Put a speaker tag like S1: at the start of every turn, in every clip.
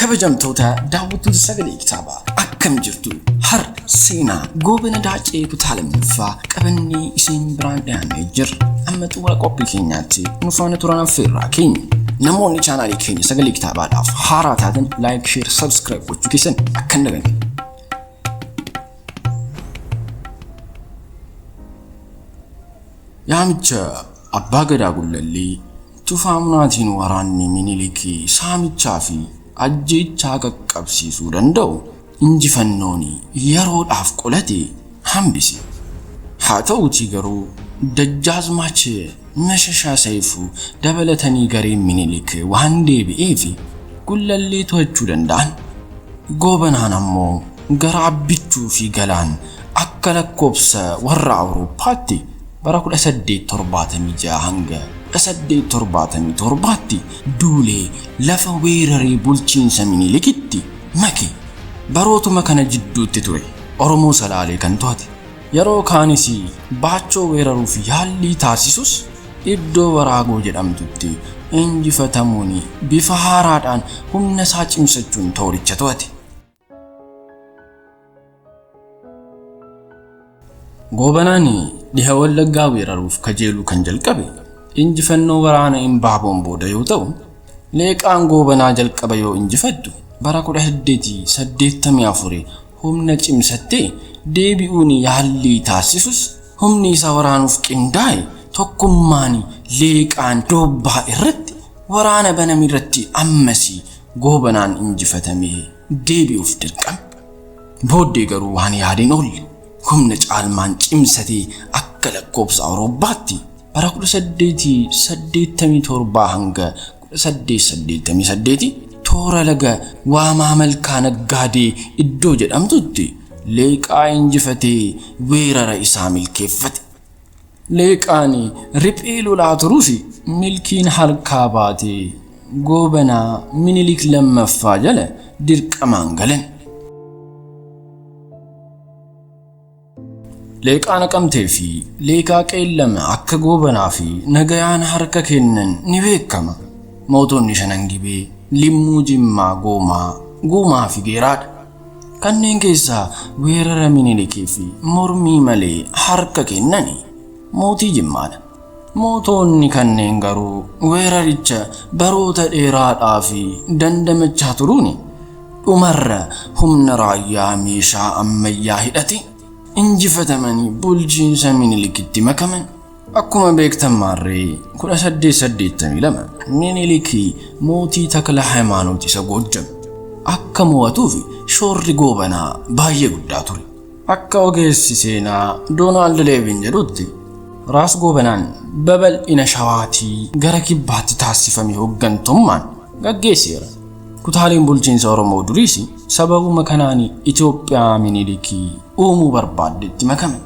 S1: Kabajamtoota daawwattoota Sagalee Kitaabaa, akkam jirtu? Har'a seenaa Goobana Daacee kutaa lammaffaa qabannee isin biraan dhiyaannee jirra. Amma xumura qophii keenyaatti nu faana turan affeerraa keenya. Namoonni chaanaalii keenya Sagalee Kitaabaadhaaf haaraa taatan like, share, subscribe gochuu keessan akka hin daganne. Yaamicha Abbaa Gadaa Gullallee Tufaa Munaatiin waraanni Minilik saamichaa fi ajjeechaa qaqqabsiisuu danda'u injifannoon yeroodhaaf qolate hambise. Haa ta'uutii garuu Dajjaazmaach Mashashaa Sayifuu dabalatanii gareen Minilik waan deebi'eef Gullallee to'achuu danda'an. Goobanaan ammoo gara Abbichuu fi Galaan akka lakkoobsa warra Awurooppaatti bara 1876 hanga 1877tti duulee lafa weeraree bulchiinsa Minilikitti make. Barootuma kana jidduutti ture Oromoo Salaalee kan to'ate. Yeroo kaanis Baachoo weeraruuf yaallii taasisus iddoo Waraagoo jedhamtutti injifatamuun bifa haaraadhaan humna isaa cimsachuun tooricha to'ate. Goobanaan dhiha Wallaggaa weeraruuf kajeeluu kan jalqabe injifannoo waraana Imbaaboon booda yoo ta'u, Leeqaan Goobanaa jalqaba yoo injifattu bara 1884 humna cimsattee deebi'uun yaallii taasisus humni isa waraanuuf qindaa'e tokkummaan Leeqaan Doobbaa irratti waraana baname irratti ammas Goobanaan injifatamee deebi'uuf dirqame. Booddee garuu waan yaadeen oolle humna caalmaan cimsatee akka lakkoobsa Awurooppaatti bara 1887 hanga 1888 toora laga Waamaa Malkaa Naggaadee iddoo jedhamtutti Leeqaa injifatee weerara isaa milkeeffate. Leeqaan riphee lolaa turus milkiin harkaa baatee Goobanaa Minilik lammaffaa jala dirqamaan galan. Leeqaa Naqamtee fi Leeqaa Qeellam akka Goobanaa fi Nagayaan harka kennan ni beekama. Mootonni Shanan Gibee, Limmuu Jimmaa Goomaa, Guumaa fi Geeraadha. Kanneen keessaa weerara Minilikii fi mormii malee harka kennani mootii Jimmaadha. Mootoonni kanneen garuu weeraricha baroota dheeraadhaa fi dandamachaa turuun dhumarra humna raayyaa meeshaa ammayyaa hidhate injifatamanii bulchiinsa Minilikitti makaman. Akkuma beektan maarree 1882 Minilik mootii Takla Hayimaanoot isa Goojjam akka mo'atuuf shoorri Goobanaa baay'ee guddaa ture. Akka ogeessi seenaa Doonaald Leevin jedhutti Raas Goobanaan babal'ina Shawaatii gara kibbaatti taasifame hooggantummaan gaggeesseera. Kutaaleen bulchiinsa Oromoo duriis sababuma kanaan Itoophiyaa Minilikii uumuu barbaaddetti makame.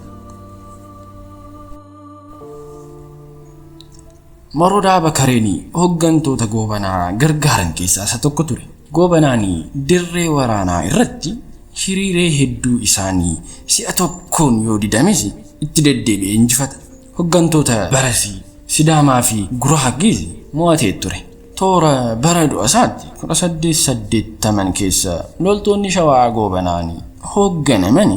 S1: Morodaa Bakareen hooggantoota Goobanaa gargaaran keessaa isa tokko ture. Goobanaan dirree waraanaa irratti hiriiree hedduu isaanii si'a tokkoon yoo didames itti deddeebi'ee injifata. Hooggantoota Barasii, Sidaamaa fi Guraagees mo'atee ture. Toora bara du'a isaatti 1880 keessa loltoonni Shawaa Goobanaan hoogganaman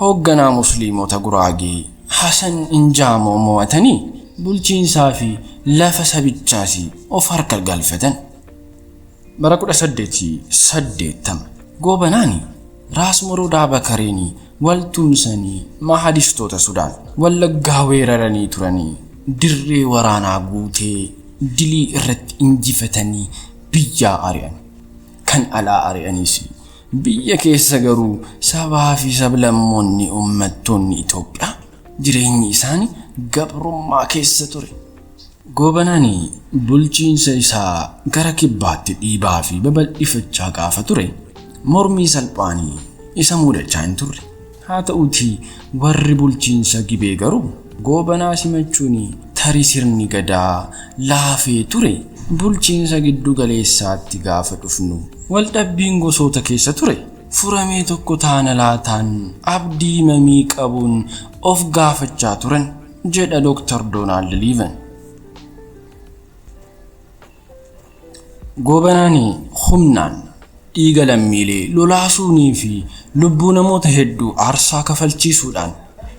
S1: hoogganaa Musliimota Guraagee Hasan Injaamoo mo'atanii bulchiinsaa fi lafa sabichaas of harka galfatan. Bara 1880 Goobanaan Raas Morodaa Bakareen waltumsanii Mahadistoota Sudaan Wallaggaa weeraranii turanii dirree waraanaa guutee dilii irratti injifatanii biyyaa ari'an. Kan alaa ari'anis biyya keessa garuu sabaa fi sablammoonni uummattoonni Itoophiyaa jireenyi isaanii gabrummaa keessa ture. Goobanaan bulchiinsa isaa gara kibbaatti dhiibaa fi babal'ifachaa gaafa ture mormii salphaan isa mudachaa hin turre. Haa ta'uutii warri bulchiinsa Gibee garuu Goobanaa simachuun tarii sirni Gadaa laafee ture bulchiinsa giddu galeessaatti gaafa dhufnu waldhabbiin gosoota keessa ture furamee tokko taana laataan abdii mamii qabuun of gaafachaa turan jedha Dr. Doonaald Liivan. Goobanaan humnaan Dhiiga lammiilee lolaasuunii fi lubbuu namoota hedduu aarsaa kafalchiisuudhaan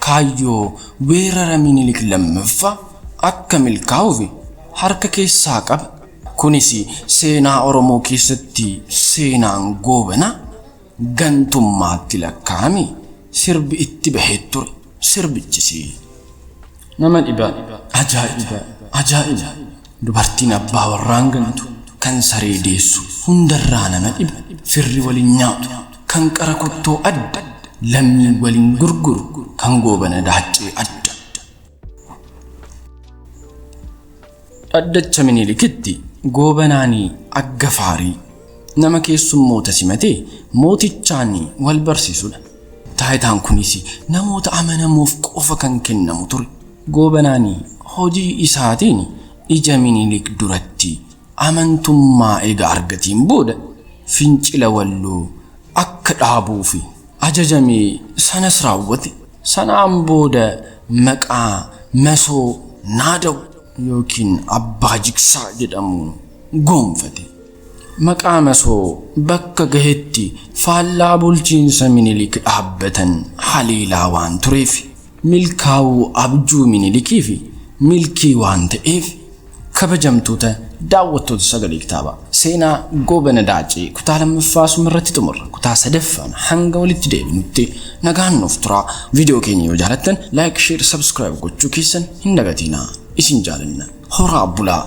S1: kaayyoo weerara Minilik lammaffaa akka milkaa'uuf harka keessaa qaba. Kunis seenaa Oromoo keessatti seenaan Goobanaa gantummaatti lakkaa'ame sirbi itti bahee ture. Sirbichis. Nama dhiba! Ajaa'iba! Ajaa'iba! Dubartiin abbaa warraan gantu, kan saree deessu hundarraa nama dhiba. Firri waliin nyaatu, kan qara kottoo adda, lammii waliin gurguru, kan Goobana Daaccee adda. Dhaddacha Minilikitti Goobanaan Aggafaarii nama keessummoota simatee mootichaan wal barsiisudha. Taayitaan kunis namoota amanamoof qofa kan kennamu ture. Goobanaan hojii isaatiin ija Minilik duratti amantummaa eega argateen booda fincila Walloo akka dhaabuuf ajajamee sanas raawwate. Sanaan booda maqaa Masoo Naadaw yookiin Abbaa Jigsaa jedhamuun goonfate. Maqaa Masoo bakka gahetti faallaa bulchiinsa Minilik dhaabbatan haleelaa waan tureef milkaa'uu abjuu Minilikiif milkii waan ta'eef Kabajamtoota daawwattoota Sagalee Kitaabaa, seenaa Goobana Daacee kutaa lammaffaa asuma irratti xumurra. Kutaa sadaffaan hanga walitti deebinutti nagaan nuuf turaa. Viidiyoo keenya yoo jaalattan like, share, subscribe gochuu keessan hin dagatinaa. Isin jaalanna. Horaa bulaa.